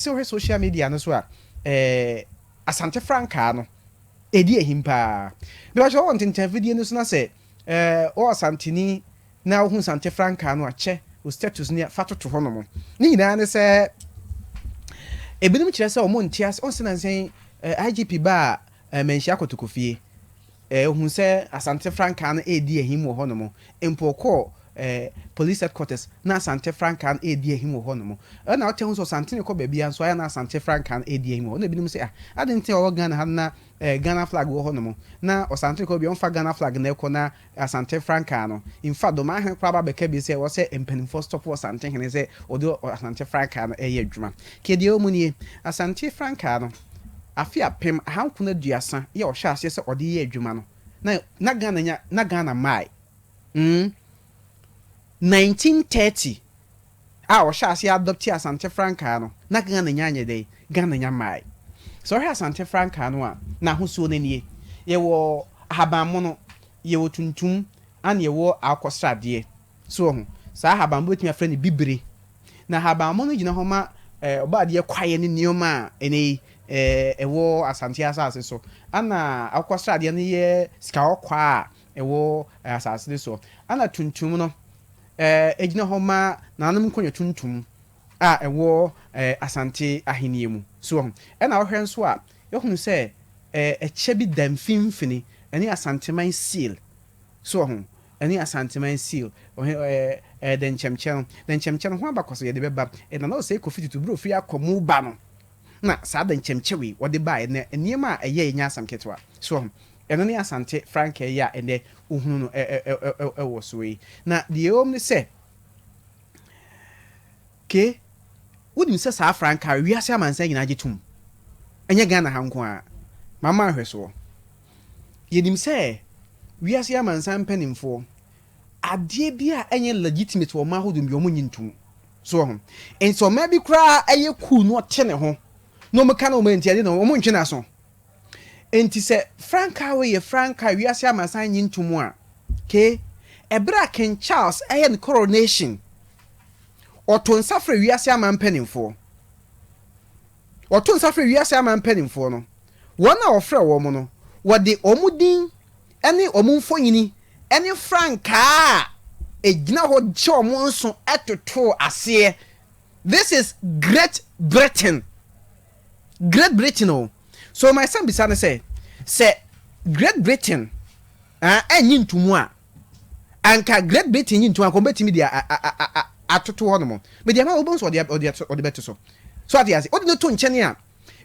Sɛ wohwɛ social media no so a, Asante frankaa no, ɛdi ahim paa. Mepakyɛ wowɔ ntentanfidie no so na sɛ wowɔ Asanteni na wohu Asante frankaa no a, kyɛ wo status no fa toto hɔ nom. Ne nyinaa ne sɛ, ebinom kyerɛ sɛ wɔn nte ase, wɔn sɛ nansa yi IGP baa Manhyia Kotokofie, Ohun sɛ Asante frankaa no redi ahim wɔ hɔnom. Mpo ɔkɔɔ Police Headquarters na Asante frankaa no redi ahim wɔ hɔnom. Ɛna ɔte ho sɛ Ɔsante no kɔ baabiara nso ayɛ na Asante frankaa no redi ahim wɔ hɔ. Ɛna ebinom sɛ, ah, adɛn nti na ɔwɔ Ghana ha no na Ghana flag wɔ hɔnom? Na Ɔsante no kɔ baabiara ɔmfa Ghana flag na ɛkɔ na Asante frankaa no. In fact, Domahene koraa ba bɛka bi sɛ ɛwɔ sɛ mpanimfoɔ stop Ɔsantehene sɛ ɔde Asante frankaa no reyɛ adwuma. Kɛ deɛ ɛwɔ mu nie, Asante frankaa no, Afe 1930 yɛ ɔhyɛ aseɛ sɛ ɔde yɛ adwuma no na na Ghana nya na Ghana mmae mm 1930 a ɔhyɛ aseɛ adopte Asante frankaa no na Ghana nya nyɛ dɛn Ghana nya mmae. Sɛ wohwɛ Asante frankaa no a n'ahosuo no nie, yɛwɔ ahabanmono, yɛwɔ tuntum ana yɛwɔ akokɔsradeɛ. So wahu? Saa ahabanmono wobɛtumi afrɛ no bibire. Na ahabanmono gyina hɔ ma ɔbɔadeɛ kwaeɛ ne nneɛma a ɛnɛ yi ɛwɔ Asante asase so. Ɛna akokɔsradeɛ no yɛ sika kɔkɔɔ a ɛwɔ asase no soɔ. Ɛna tuntum no gyina hɔ ma nananom nkonnwa tuntum a ɛwɔ Asante ahennie mu. So wahu? Ɛna wohwɛ nso a, woahunu sɛ ɛkyɛ bi da mfimfini, ɛne Asanteman seal. So wahu? Ɛne Asanteman seal, ɔhe ɛɛ ɛɛ dɛnkyɛmkyɛ no. Dɛnkyɛmkyɛ no ho abakɔsɛm yɛde bɛba. Ɛna na ɔsɛe Kofi Tutu berɛ a ɔfiri akɔ mu ba no na saa dɛnkyɛmkyɛ wei wɔde baeɛ na nneɛma a ɛyɛeɛ nyɛ asɛm ketewa. So wahu? Ɛno ne Asante frankaa yi a ɛnnɛ wohunu no ɛ ɛ ɛ ɛwɔ soɔ yi. Na deɛ ɛwɔ mu ne sɛ, Kay, wonim sɛ saa frankaa yi wiase amansan nyinaa gye tom? Ɛnyɛ Ghana ha nko ara. Mama nhwɛsoɔ. Yɛnim sɛ wiase amansan mpanimfoɔ, adeɛ bi a ɛnyɛ legitimate wɔ ɔman ahodoɔ mu bi, wɔn nnye ntom. So wɔ ho? Nti ɔman bi koraa ɛyɛ cool na ɔte ne ho na wɔn ka na wɔn nti ɛde na wɔn ntwe n'aso. Nti sɛ frankaa wei yɛ frankaa a wiase amansan nnye ntom a, kee, ɛberɛ a King Charles ɛyɛ ne coronation, ɔto nsa frɛ wiase aman mpanimfoɔ. Wɔto nsa frɛ wiase aman mpanimfoɔ no. Wɔn a wɔfrɛ wɔn no, wɔde wɔn din ne wɔn mfonini ne frankaa a ɛgyina hɔ hyɛ wɔn nso totoo aseɛ. This is Great Britain. Great Britain o. So my son bisa ne sɛ, sɛ Great Britain ah, ɛnye ntomu a, anka Great Britain nye ntomu anka wɔbɛtumi de atoto hɔ nom. Mede ama wobɛhu sɛ ɔde bɛto so. So ate ase? Wode no to nkyɛn a,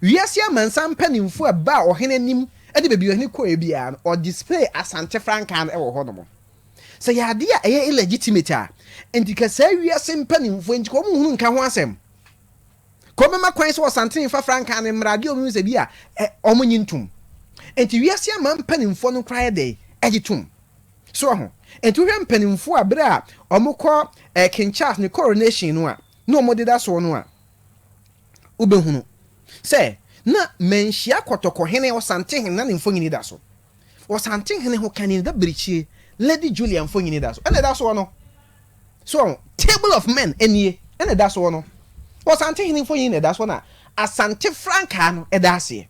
wiase amansan mpanimfoɔ a ɛbaa ɔhene anim de baabi ɔhene kɔɛ biara no, ɔdisplay Asante frankaa no wɔ hɔ nom. Sɛ yɛ adeɛ a ɛyɛ illegitimate a, nti ka saa wiase mpanimfoɔ nti ka wɔn nhunu nka ho asɛm. Ka wɔbɛma kwan sɛ ɔsantene mfa frankaa no mmra adeɛ a wɔn sɛ bi a wɔn nye ntom. Nti wiase aman mpanimfoɔ no koraa yɛ dɛn ɛgye tom. So ho. Nti wohwɛ mpanimfoɔ a berɛ a wɔkɔ King Charles ne coronation no a, na wɔdeda soɔ no a, wobɛhunu sɛ na Manhyia Kɔtɔkɔhene Ɔsantehene na ne mfonini da so. Ɔsantehene ho kani da birikyie Lady Julia mfonini da so. Ɛna ɛda soɔ no. So table of men nie ɛna ɛda soɔ no. Ɔsantehene mfonini na ɛda soɔ na Asante frankaa no ɛda aseɛ.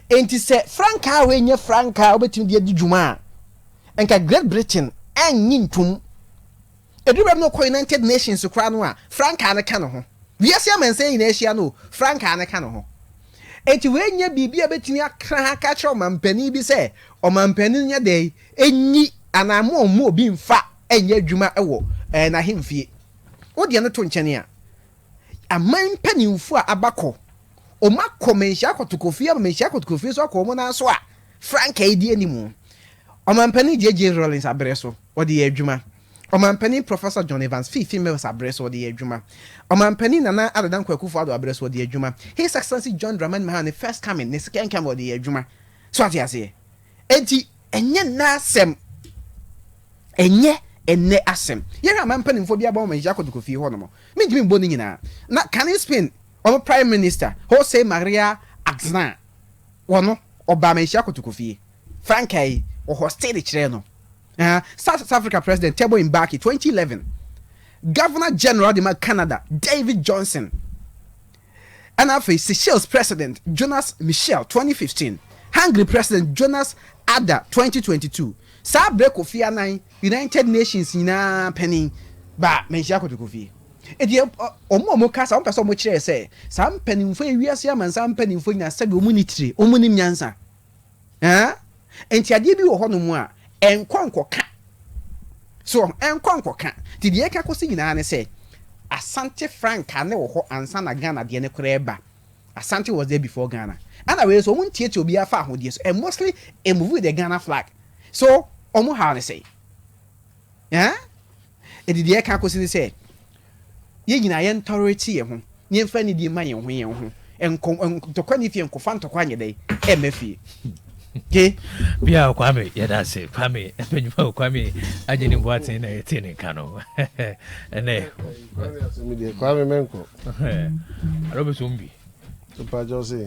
Enti sɛ frankaa wei nyɛ frankaa a wobɛtumi de adi dwuma a, nka Great Britain ɛnnye ntom. Ɛduru baabi na ɔkɔ United Nations koraa no a, frankaa no ka ne ho. Wiase amansan nyinaa ahyia no o, frankaa no ka ne ho. Enti wei nyɛ biribi a ɛbɛtumi aka ha aka akyerɛ ɔmampanin bi sɛ ɔmampanin nyɛ dɛn nyi anaa mo mma obi mfa nyɛ adwuma wɔ n'ahemfie. Wo deɛ no to nkyɛn a, aman mpanimfoɔ a aba kɔ, wɔn akɔ Manhyia Kɔtɔkɔfie ama Manhyia Kɔtɔkɔfie nso akɔ wɔn nan so a, frankaa yi di anim. Ɔmampanin JJ Rawlings abrɛ so, ɔde yɛ adwuma. Ɔmanpanin Professor John Evans Fiifi Mills abrɛ so ɔde yɛ adwuma. Ɔmanpanin Nana Addo Dankwa Akufo Addo abrɛ so ɔde yɛ adwuma. His Excellency John Dramani Mahama ne first coming, ne second coming ɔde yɛ adwuma. So ate aseɛ? Enti ɛnyɛ nnɛ asɛm. Ɛnyɛ ɛnnɛ asɛm. Yɛhwɛ aman mpanimfoɔ bi aba wɔn ahyia kɔtɔkɔ fie hɔ nom. Mentumi mbɔ ne nyinaa. Na kane Spain wɔn Prime Minister Jose Maria Aznar wɔno ɔbaa manhyia kɔtɔkɔ fie. Frankaa yi wɔhɔstee de kyerɛɛ no. South Africa President Thabo Mbeki, 2011, Governor General de ma Canada, David Johnson. Ɛna afei Seychelles President Jonas Michel, 2015, Hungary President Jonas Ada, 2022. Saa berɛ Kofi Annan, United Nations nyinaa panin, ba Manhyia Kotoko fie. Enti wɔn a wɔka saa, wɔpɛ sɛ wɔkyerɛ sɛ saa mpanimfoɔ yi, wiase amansan mpanimfoɔ nyinaa, sɛdeɛ wɔn nni tire, wɔn nnim nyansa. Ɛɛ? Enti adeɛ bi wɔ hɔnom a, ɛnkɔ nkɔka. So ɛnkɔ nkɔka. Nti deɛ ɛka kɔsi nyinaa ne sɛ, Asante frankaa ne wɔ hɔ ansa na Ghana deɛ no koraa ba. Asante was there before Ghana. Ɛna wei nso, wɔn ntiatia obiara fa ahodeɛ so. And mostly, it move with the Ghana flag. So, wɔn haw ne sɛ, ɛɛ? Enti deɛ ɛka kɔsi ne sɛ, yɛn nyinaa yɛn tolerate yɛn ho, na yɛmfa nidie ma yɛn ho yɛn ho. Nkɔ ntɔkwa ne fie, nkɔfa ntɔkwa nyɛ dɛ ɛmma fie. Ke? Bia Kwame, yɛda ase. Kwame mpanyinfo, Kwame agye ne mboaten na yɛte ne nka no ɛnɛ. Kwame asɛm deɛ, Kwame mɛnkɔ. Arɔbɛsom bi. Mpakyɛw se.